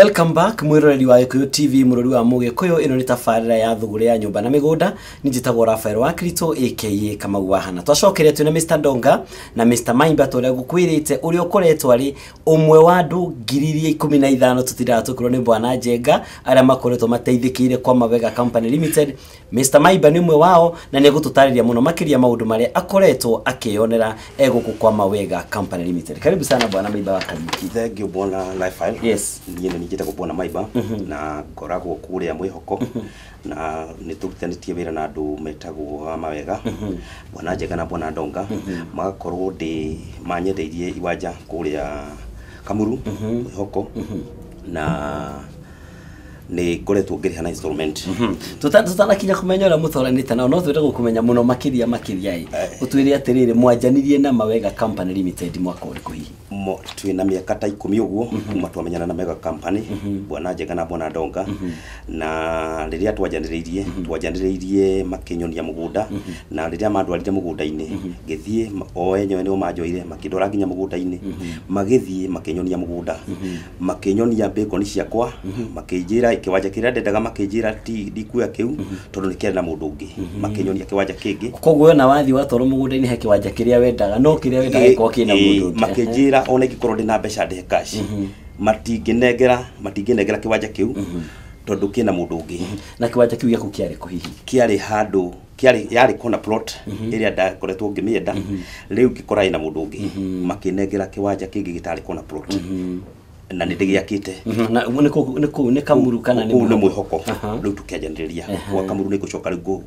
Welcome back mwiroreri wa Gikuyu TV murori wa Mugikuyu. Ino ni tabarira ya thuguri ya nyumba na migunda. Ni njitagwo Rafael wa Krito aka Kamau wa Hana. Twacokire twina Mr Ndonga na Mr Maimba turia gukwirite uria ukoretwo ari umwe wa andu 2015 tutiraga tukirwo ni Bwana Njenga aria makoretwo mateithikire kwa Mawega Company Limited. Mr Maimba ni umwe wao na ni egututariria muno makiria maundu maria akoretwo akiyonera eguku kwa Mawega Company Limited. Karibu sana Bwana Maimba wa Kariuki. Thank you Bwana Rafael. Yes. Njitagwo Bwana Maimba na ngoragwo kuria Mwihoko na nĩtũrutithanitie wĩra na andũ metagwo a Mawega, Bwana Njenga na Bwana Ndonga, magakorwo ndĩ manyendeirie iwanja kũrĩa Kamuru Mwihoko na nĩ ngoretwo ngĩrĩha na installment. Tutanakinya kũmenya ũrĩa mũtwaranĩte nao, no twende gũkũmenya mũno makĩria makĩria ĩ ũtwĩre atĩrĩrĩ, mwanjanirie na Mawega Company Limited mwaka ũrĩkũ hihi? Twĩna mĩaka ta 10 ũguo kuma twamenyana na Mawega Company, Bwana Njenga na Bwana Ndonga, na rĩrĩa twanjanĩrĩirie makĩnyonia mũgũnda, na rĩrĩa mandwarire mũgũnda-inĩ ngĩthiĩ o enyewe nĩo manjoire makĩndwara nginya mũgũnda-inĩ, magĩthiĩ makĩnyonia mũgũnda, makĩnyonia bacon ciakwa, makĩnjĩra kĩwanja kĩrĩa ndendaga, makĩnjĩra ti ndikuoya kĩu tondũ nĩ kĩarĩ na mũndũ ũngĩ, makĩnyonia kĩwanja kĩngĩ. Koguo we na wathiĩ watwarwo mũgũnda-inĩ he kĩwanja kĩrĩa wendaga, no kĩrĩa wendaga gĩkorwo kĩna mũndũ ũngĩ. Makĩnjĩra ona ingĩkorwo ndĩna mbeca ndĩhe cash, matingĩnengera kĩwanja kĩu tondũ kĩna mũndũ ũngĩ. Na kĩwanja kĩu gĩaku kĩarĩ kũ hihi? Kĩarĩ handũ kĩarĩ yarĩ corner plot ĩrĩa ndakoretwo ngĩmĩenda, rĩu ngĩkora ĩna mũndũ ũngĩ, makĩnengera kĩwanja kĩngĩ gĩtarĩ corner plot na nĩ ndĩgĩakĩte. Na nĩ kũu nĩ Kamuru kana nĩ Kũu nĩ Mwihoko? Rĩu tũkĩanjanĩrĩria gwa Kamuru nĩ ngũcoka rĩu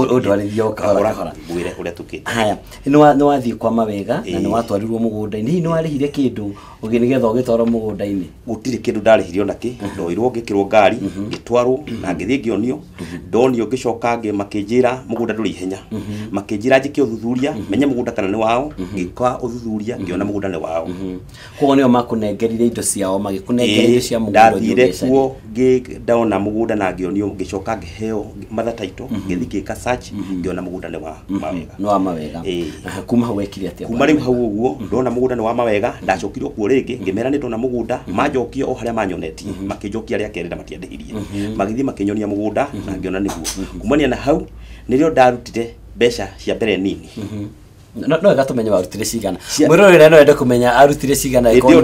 ũndwarithia o kahora kahora ngwĩre ũrĩa tũkĩte. Haya, nĩ wathiĩ kwa Mawega na nĩ watwarirwo mũgũnda-inĩ. Hihi nĩ warĩhire kĩndũ nĩgetha ũgĩtwarwo mũgũnda-inĩ? Gũtirĩ kĩndũ ndarĩhire ona kĩ, ndoirwo ngĩkĩrwo ngari ngĩtwarwo na ngĩthiĩ ngĩonio, ndonio ngĩcoka makĩnjĩra mũgũnda ndũrĩ ihenya, makĩnjĩra njĩke ũthuthuria menye mũgũnda kana nĩ wao, ngĩka ũthuthuria ngĩona mũgũnda nĩ wao. Koguo nĩo makũnengerire indo ciao, magĩkũnengera indo cia mũgũnda. Ndathire kuo ndaona mũgũnda na ngĩonio, ngĩcoka ngĩheo mother title, ngĩthiĩ ngĩka search ngĩona mũgũnda nĩ wa Mawega. Nĩ wa Mawega. Kuma hau wekire atĩa? Kuma rĩu hau ũguo ndona mũgũnda nĩ wa Mawega, ndacokire kuo rĩngĩ ngĩmera nĩ ndona mũgũnda, manjokia o harĩa manyonetie, makĩnjokia rĩa kerĩ na matiandĩhirie, magĩthiĩ makĩnyonia mũgũnda na ngĩona nĩguo. Kumania na hau nĩrĩo ndarutire mbeca cia mbere nini. No wega tũmenye warutire cigana. Mwĩrorere no ende kũmenya arutire cigana. Hĩndĩ ĩyo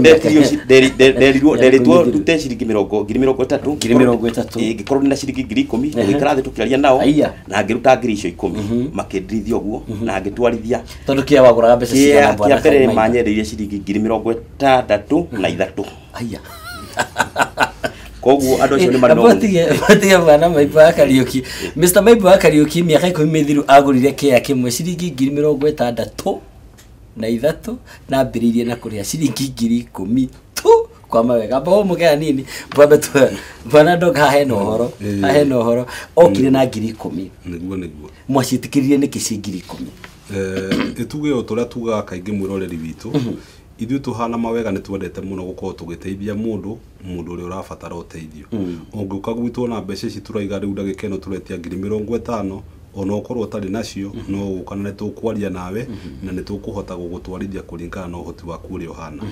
nderirwo ndute ciringi 30,000. 30,000. Ngĩkorwo ndĩna ciringi 10,000, tũgĩikara thĩ tũkĩaria nao na ngĩruta 10,000, makĩndirithia ũguo na ngĩtwarithia. Tondũ kĩa wagũraga mbeca cigana bwana? Kĩa mbere manyendeirie ciringi 63,000. Aya. Koguo andũ acio nĩ marĩ no Bwana Maimba wa Kariuki. Mr Maimba wa Kariuki mĩaka 10 mĩthiru agũrire kĩea kĩmwe ciringi 63,000 na ambĩrĩirie na kũrĩha ciringi 10,000 tu kwa Mawega. Mbo mũgea nini Bwana Ndonga hena ũhoro, hena ũhoro okire na 10,000. Nĩguo nĩguo. Mwaciĩtĩkĩrire nĩkĩ ci 10,000? Ĩtuge o tũrĩa tugaga kaingĩ mwĩroreri witũ, ithuĩ tũhana Mawega nĩ twendete mũno gũkorwo tũgĩteithia mũndũ ũrĩa ũrabatara ũteithio. Ũngĩũka gwitũ na mbeca ici tũraiga rĩu ndagĩka ĩno tũretia 50,000, ona ũkorwo ũtarĩ nacio no ũka na nĩtũkwaria nawe na nĩtũkũhota gũgũtwarithia kũringana na ũhoti waku ũrĩa ũhana.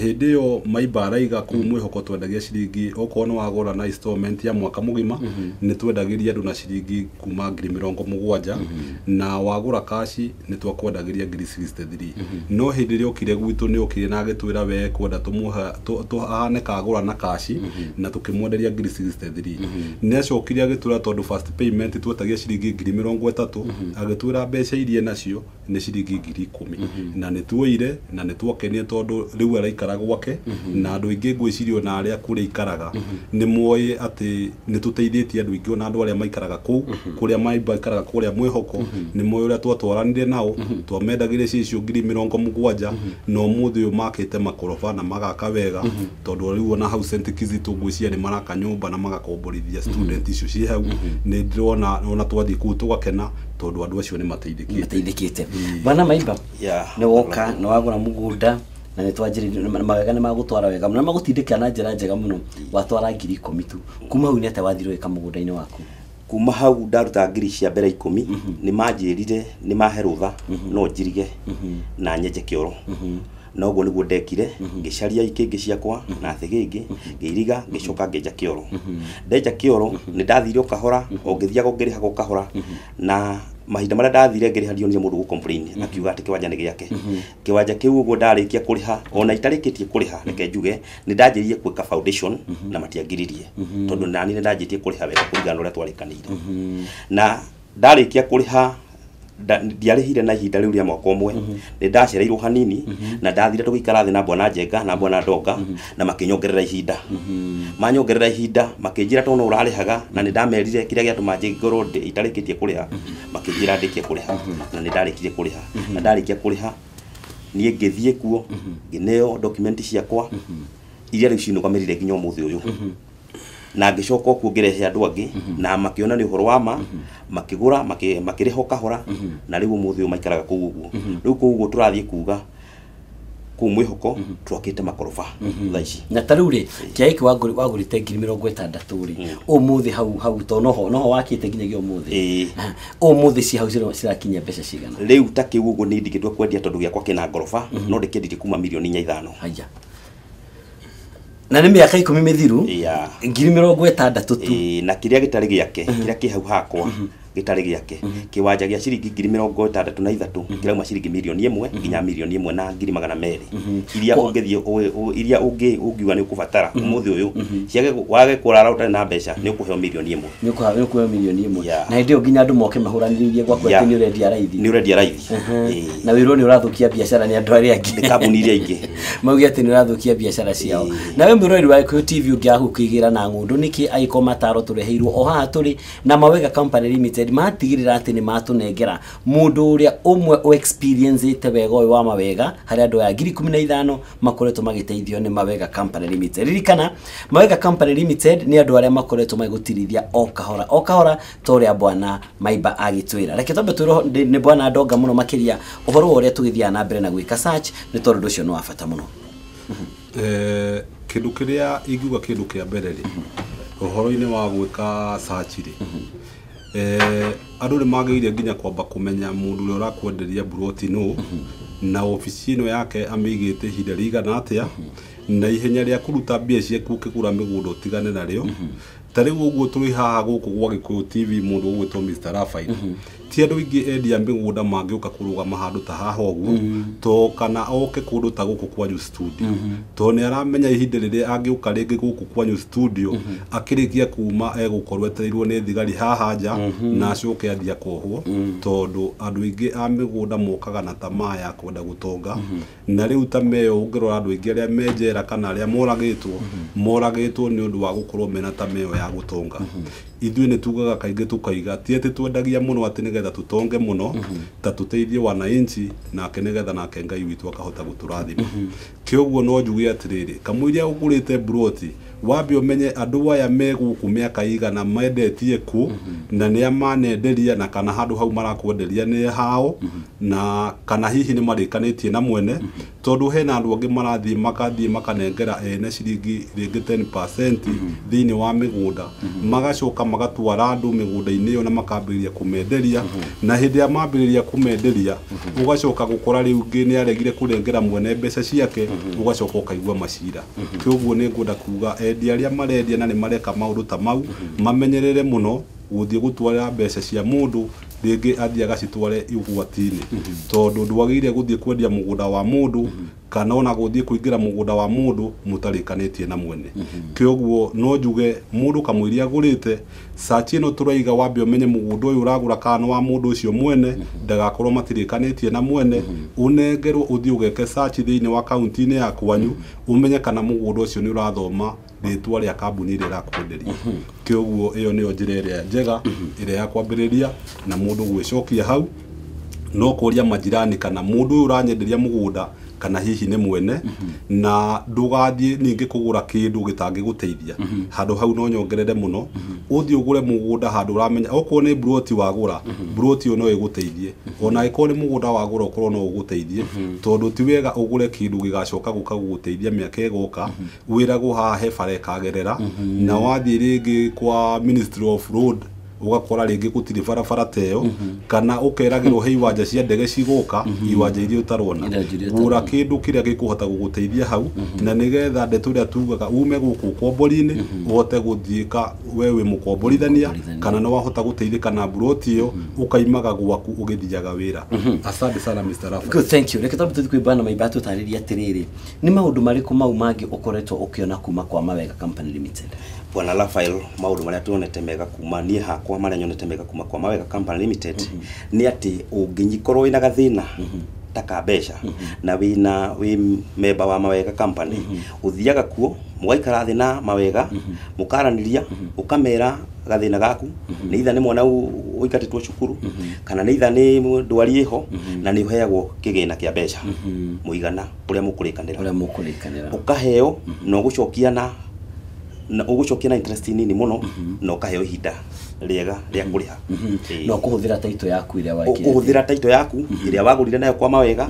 Hĩndĩ ĩyo Maimba araiga kũu Mwihoko twendagia ciringi, okorwo nĩ wagũra na installment ya mwaka mũgima nĩtwendagĩria andũ na ciringi kuma 70,000, na wagũra kaci nĩtwakwendagĩria 63,000. No hĩndĩ ĩrĩa okire gwitũ nĩ okire na agĩtwĩra we kwenda tũhane kagũra na kaci na tũkĩmwenderia 63,000. Nĩ acokire agĩtwĩra tondũ first payment twetagia ciringi 30,000, agĩtwĩra mbeca iria nacio nĩ ciringi 10,000, na nĩ tuoire na nĩ twakenire tondũ rĩu araikara gwake, na andũ aingĩ ngwĩciria ona arĩa kũrĩa aikaraga nĩ moĩ atĩ nĩ tũteithĩtie andũ aingĩ, ona andũ arĩa maikaraga kũu kũrĩa Maimba aikaraga kũrĩa Mwihoko nĩ moĩ ũrĩa twatwaranire nao, twamendagĩria cicio 70,000, na ũmũthĩ ũyũ makĩte makoroba na magaka wega tondũ rĩu ona hau St. Kizito ngwĩciria nĩ maraka nyũmba na magakomborithia student icio ciĩ hau. Nĩ ndĩrona ona twathiĩ kũu tũgakena tondũ andũ acio nĩ mateithĩkĩte. Bwana Maimba, nĩ woka nĩ wagũra mũgũnda na nĩ twanjĩrĩirie Mawega nĩ magũtwara wega mũno, magũtindĩka na njĩra njega mũno, watwara 10,000 tu. Kuma hau nĩ atĩa wathire ũgĩka mũgũnda-inĩ waku? Kuma hau ndaruta 10,000 cia mbere nĩ manjĩrire nĩ mahe rũtha no njirige na nyenje kĩoro. Na ũguo nĩguo ndekire, ngĩcaria ikĩngĩ ciakwa na thĩgĩngĩ, ngĩiriga, ngĩcoka ngĩenja kĩoro. Ndenja kĩoro nĩ ndathire o kahora, o ngĩthiaga o ngĩrĩhaga o kahora, na mahinda marĩa ndathire ngĩrĩha ndionire mũndũ gũ complain akiuga atĩ kĩwanja nĩ gĩake. Kĩwanja kĩu ũguo ndarĩkia kũrĩha, ona itarĩkĩtie kũrĩha, reke njuge nĩ ndanjĩrĩirie gwĩka foundation na matiangiririe, tondũ nani nĩ ndanjĩtie kũrĩha wega kũringana na ũrĩa twarĩkanĩire. Na ndarĩkia kũrĩha ndiarĩhire na ihinda rĩu rĩa mwaka ũmwe, nĩ ndacereirwo hanini na ndathire tũgĩikara thĩ na bwana Njenga na bwana Ndonga na makĩnyongerera ihinda. Manyongerera ihinda makĩnjĩra tondũ no ũrarĩhaga, na nĩ ndamerire kĩrĩa gĩatũma ngorwo itarĩkĩtie kũrĩha, makĩnjĩra ndĩkie kũrĩha, na nĩ ndarĩkirie kũrĩha. Na ndarĩkia kũrĩha niĩ ngĩthiĩ kuo ngĩneo document ciakwa iria rĩu cinũgamĩrĩire nginya ũmũthĩ ũyũ. Na ngĩcoka kuo ngĩrehe andũ angĩ na makĩona nĩ ũhoro wa ma, makĩgũra, makĩrĩha o kahora, na rĩu ũmũthĩ ũyũ maikaraga kũu ũguo. Rĩu kũu ũguo tũrathiĩ kuga kũu mwĩhoko twakĩte makoroba thaa ici. Na ta rĩu rĩ, kĩaya gĩkĩ wagũrĩte 60,000 rĩ, ũmũthĩ hau hau to noho noho wakĩte nginyagia ũmũthĩ. Ũmũthĩ ci hau cirakinyia mbeca cigana? Rĩu ta kĩu ũguo nĩ ndingĩtua kwendia tondũ gĩakwa kĩna ngoroba, no ndĩkĩendirie kuma 4.5 million. Haya. Na nĩ mĩaka 10 mĩthiru, 60,000 tu. Na kĩrĩa gĩtarĩ gĩake, kĩrĩa kĩ hau hakwa gĩtarĩ gĩake, kĩwanja gĩa ciringi 63,000 kĩrauma ciringi 1 million nginya 1,200,000, iria ũngĩthiĩ iria ũngiuga nĩ ũkũbatara ũmũthĩ ũyũ, ciage wage kũrara ũtarĩ na mbeca, nĩ ũkũheo 1 million. Nĩ ũkũheo 1 million. Na hĩndĩ ĩyo nginya andũ moke mahũranĩrĩirie gwaku atĩ nĩ ũrendia raithi. Nĩ ũrendia raithi. Na wĩrwo nĩ ũrathũkia biacara nĩ andũ arĩa angĩ. Nĩ kambuni iria ingĩ. Mauge atĩ nĩ ũrathũkia biacara ciao. Nawe mwĩroreri wa Gĩkũyũ TV ũngĩaga gũkĩgĩra na ng'ũndũ nĩkĩ angĩkorwo mataro tũreheirwo o haha tũrĩ na Mawega Company Limited, matigĩrĩra atĩ nĩ matũnengera mũndũ ũrĩa ũmwe ũ experience wega ũyũ wa Mawega, harĩa andũ aya 15,000 makoretwo magĩteithio nĩ Mawega Company Limited. Ririkana Mawega Company Limited nĩ andũ arĩa makoretwo magĩgũtirithia o kahora o kahora, ta ũrĩa bwana Maimba agĩtwĩra. Reke twambe twĩrwo nĩ bwana Ndonga mũno makĩria ũhoro wa ũrĩa tũgĩthiaga na mbere na gwĩka search, nĩ tondũ ũndũ ũcio nĩ wa bata mũno. Kĩndũ kĩrĩa ingiuga, kĩndũ kĩa mbere rĩ, ũhoro-inĩ wa gwĩka search rĩ, andũ nĩ magĩrĩire nginya kwamba kũmenya mũndũ ũrĩa ũrakwenderia buroti nũ, na obici ĩno yake amĩigĩte ihinda rĩigana atĩa, na ihenya rĩa kũruta mbia ciaku ũkĩgũra mĩgũnda ũtigane narĩo. Ta rĩu ũguo tũrĩ haha gũkũ gwa Gĩkũyũ TV, mũndũ ũgwĩtwo Mr. Raphael, ti andũ aingĩ endia mĩgũnda mangĩũka kũrũgama handũ ta haha ũguo, to kana oke kũndũ ta gũkũ kwanyu studio, to nĩ aramenya ihinda rĩrĩa angĩũka rĩngĩ gũkũ kwanyu studio, akĩrĩkia kuma egũkorwo etereirwo nĩ thigari haha nja na acoke andia kuohwo, tondũ andũ aingĩ a mĩgũnda mokaga na tamaa ya kwenda gũtonga. Na rĩu ta meyo ũngĩrora andũ aingĩ arĩa me njera kana arĩa moragĩtwo, moragĩtwo nĩ ũndũ wa gũkorwo mena tamaa ĩyo ya gũtonga. Ithuĩ nĩ tugaga kaingĩ tukaiga ti atĩ twendagia mũno atĩ nĩgetha tũtonge mũno, ta tũteithie wananchi nake nĩgetha nake Ngai witũ akahota gũtũrathima. Kĩoguo no njuge atĩrĩrĩ, kamũiria ũgũrĩte mburoti, wambe ũmenye andũ aya me gũkũ mĩaka igana, mendetie kũ, na nĩa manenderia, na kana handũ hau marakwenderia nĩ hao, na kana hihi nĩ marĩkanĩtie na mwene, tondũ hena andũ angĩ marathiĩ makathiĩ makanengera ene ciringi rĩngĩ 10% thĩinĩ wa mĩgũnda, magacoka magatwara andũ mĩgũnda-inĩ ĩyo na makambĩrĩria kũmenderia, na hĩndĩ ĩrĩa mambĩrĩria kũmenderia, ũgacoka gũkora rĩu ngĩ nĩ aregire kũnengera mwene mbeca ciake, ũgacoka ũkaigua macira. Kĩoguo nĩ ngwenda kuga endia arĩa marendia na nĩ mareka maũndũ ta mau mamenyerere mũno gũthiĩ gũtwara mbeca cia mũndũ rĩngĩ athiĩ agacitware ũgwati-inĩ, tondũ ndwagĩrĩire gũthiĩ kwendia mũgũnda wa mũndũ kana ona gũthiĩ kũingĩra mũgũnda wa mũndũ mũtarĩkanĩtie na mwene. Kĩoguo no njuge mũndũ kamũiria agũrĩte, search ĩno tũraiga wambe ũmenye mũgũnda ũyũ ũragũra kana nĩ wa mũndũ ũcio mwene, ndagakorwo matirĩkanĩtie na mwene, ũnengerwo ũthiĩ ũgeke search thĩinĩ wa kaunti-inĩ ya kwanyu, ũmenye kana mũgũnda ũcio nĩ ũrathoma rĩtwa rĩa kambuni ĩrĩa ĩrakwenderia. Kĩoguo ĩyo nĩyo njĩra ĩrĩa njega ĩrĩa ya kwambĩrĩria na mũndũ gwĩcokia hau no kũria majirani kana mũndũ ũyũ ũranyenderia mũgũnda kana hihi nĩ mwene, na ndũgathiĩ ningĩ kũgũra kĩndũ gĩtangĩgũteithia handũ hau. No nyongerere mũno, ũthiĩ ũgũre mũgũnda handũ ũramenya okorwo nĩ mburoti wagũra, mburoti ĩyo no ĩgũteithie, ona ĩkorwo nĩ mũgũnda wagũra ũkorwo no ũgũteithie, tondũ ti wega ũgũre kĩndũ gĩgacoka gũka gũgũteithia mĩaka ĩgoka, wĩragwo haha he bara ĩkagerera, na wathiĩ rĩngĩ kwa Ministry of Road Ũgakora rĩngĩ gũtirĩ barabara ta ĩyo, kana ũkeragĩrwo he iwanja cia ndege cigũka, iwanja iria ũtarona. Iria iria Gũra ũtarona. kĩndũ kĩrĩa gĩkũhota gũgũteithia hau, na nĩgetha ndeto ĩrĩa tugaga ume gũkũ ũkombori-inĩ ũhote gũthiĩ ka we wĩ mũkomborithania, Mũkomborithania. kana nĩ wahota gũteithĩka na mburoti ĩyo, ũkaimaga gwaku ũgĩthiaga wĩra. Asante sana Mr. Raphael. Good, thank you. Reke twambe tũthiĩ kwĩ Bwana Maimba tũtarĩrie atĩrĩrĩ, nĩ maũndũ marĩkũ mau mangĩ ũkoretwo ũkĩona kuma kwa Mawega Company Limited? Bwana Raphael, maũndũ marĩa tuonete mega kuma niĩ hakwa, marĩa nyonete mega kuma kwa Mawega Company Limited, nĩ atĩ ũngĩkorwo wĩna gathĩna ta ka mbeca na wĩna wĩ memba wa Mawega Company, ũthiaga kuo mũgaikara thĩ na Mawega, mũkaranĩria, ũkamera gathĩna gaku, nĩ itha nĩ mwana ũingatĩtwo cukuru, kana nĩ itha nĩ ndwari ĩho, na nĩ ũheagwo kĩgĩna kĩa mbeca mũigana ũrĩa mũkũrĩkanĩra. Ũrĩa mũkũrĩkanĩra. Ũkaheo na ũgũcokia na ũgũcokia na interest nini mũno, na ũkaheo ihinda rĩega rĩa kũrĩha. Ĩĩ. Na ũkũhũthĩra taito yaku ĩrĩa wekĩrĩte. Ũkũhũthĩra taito yaku ĩrĩa wagũrire nayo kwa Mawega,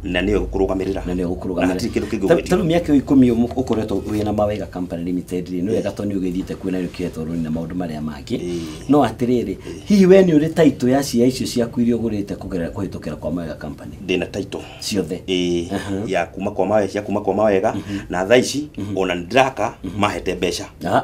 na nĩyo ĩgũkũrũgamĩrĩra. Na nĩyo Na gũkũrũgamĩrĩra. hatirĩ kĩndũ kĩngĩ Ta ũgwĩtio. rĩu mĩaka ĩyo 10 ũkoretwo wĩna Mawega Company Limited rĩ, nĩ wega tondũ nĩ ũgĩthiĩte kuo na nĩũkĩhetwo rũni na maũndũ marĩa mangĩ. Ĩĩ. No atĩrĩrĩ, hihi we nĩ ũrĩ taito ya cia icio ciaku iria ũgũrĩte kũgerera kũhĩtũkĩra kwa Mawega Company? Ndĩna taito. Ciothe? Ĩĩ, ya kuma kwa Mawega, cia kuma kwa Mawega, na thaa ici ona nĩ ndĩraka, mahete mbeca. Ah.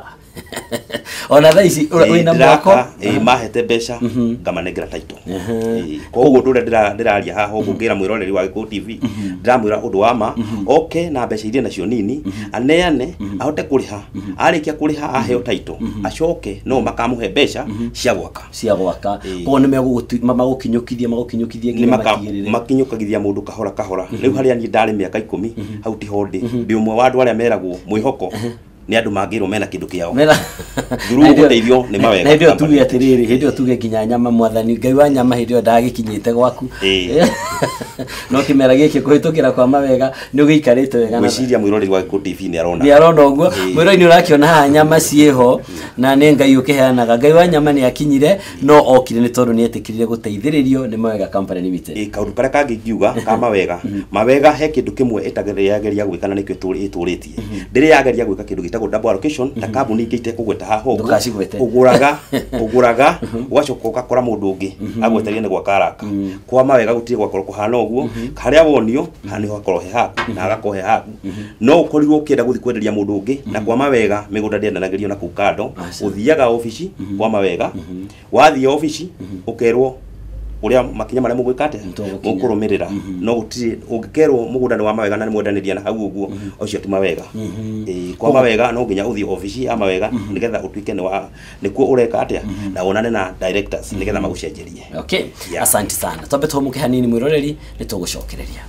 Ona thaa ici Ĩĩ, wĩna mwako? ndĩraka, ĩĩ, mahete mbeca ngamanengera taito. Ĩĩ, koguo ũndũ ũrĩa ndĩraria haha ũguo ngĩra mwĩroreri wa Gĩkũyũ TV, ndĩramwĩra ũndũ wa ma, oke na mbeca iria nacio nini, aneane ahote kũrĩha, arĩkia kũrĩha aheo taito, acoke no makamũhe mbeca cia gwaka. Cia gwaka. Ĩĩ. Koguo nĩ magũkinyũkithia Nĩ nginya matigĩrĩre makinyũkagithia mũndũ kahora kahora. Rĩu harĩa niĩ ndarĩ mĩaka 10 hau tiho ndĩ ndĩ ũmwe wa andũ arĩa meragwo mwĩhoko nĩ andũ mangĩrwo mena kĩndũ kĩao. Mena Through gũteithio nĩ Mawega Na hĩndĩ ĩyo Company. tuge atĩrĩrĩ, hĩndĩ ĩyo tuge nginya nyama, mwathani Ngai wa nyama hĩndĩ ĩyo ndagĩkinyĩte gwaku. Ĩĩ. No kĩmera gĩkĩ kũhĩtũkĩra kwa Mawega nĩ ũgĩikarĩte wega na Ngwĩciria mwĩroreri wa Gĩkũyũ TV nĩ arona. Nĩ arona ũguo. Ĩĩ. Mwĩrori nĩ ũrakĩona haha nyama ciĩho, na nĩ Ngai ũkĩheanaga. Ngai wa nyama nĩ akinyire, no okire nĩ tondũ nĩ etĩkĩrire gũteithĩrĩrio nĩ Mawega Company Limited. Ĩĩ, kaũndũ karĩa kangĩ ingiuga ka Mawega, Mawega he kĩndũ kĩmwe ĩtagĩrĩageria gwĩka na nĩkĩo ĩtũrĩtie. Ndĩrĩ yageria gwĩka kĩndũ gĩtagwo double allocation ta kambuni ingĩ itekũgweta haha ũguo. Ndũkacigwete. Ũgũraga ũgacoka ũgakora mũndũ ũngĩ agwetereire nĩ gwaka araka. Kwa Mawega gũtirĩ gwakorwo kũhana ũguo, harĩa wonio haha nĩho hakorwo he haku na hagakorwo he haku, no ũkorirwo ũkĩenda gũthiĩ kwenderia mũndũ ũngĩ. Na kwa Mawega mĩgũnda ndĩendanagĩrio na kũu kando. Aca. Ũthiaga obici kwa Mawega, wathiĩ obici ũkerwo ũrĩa makinya marĩa mũgwĩka atĩa, Tũgũkinya. mũkũrũmĩrĩra, no gũtirĩ ũngĩkerwo mũgũnda nĩ wa Mawega na nĩ mwendanĩria na hau ũguo, ũcio ti Mawega. Ĩĩ, kwa Mawega no nginya ũthiĩ obici ya Mawega nĩgetha ũtuĩke nĩ wa nĩkuo ũreka atĩa, na wonane na directors nĩgetha magũcenjerie. Okay. Yeah. Asante sana. Twambe tũhũmũke hanini mwĩroreri, nĩ tũgũcokereria.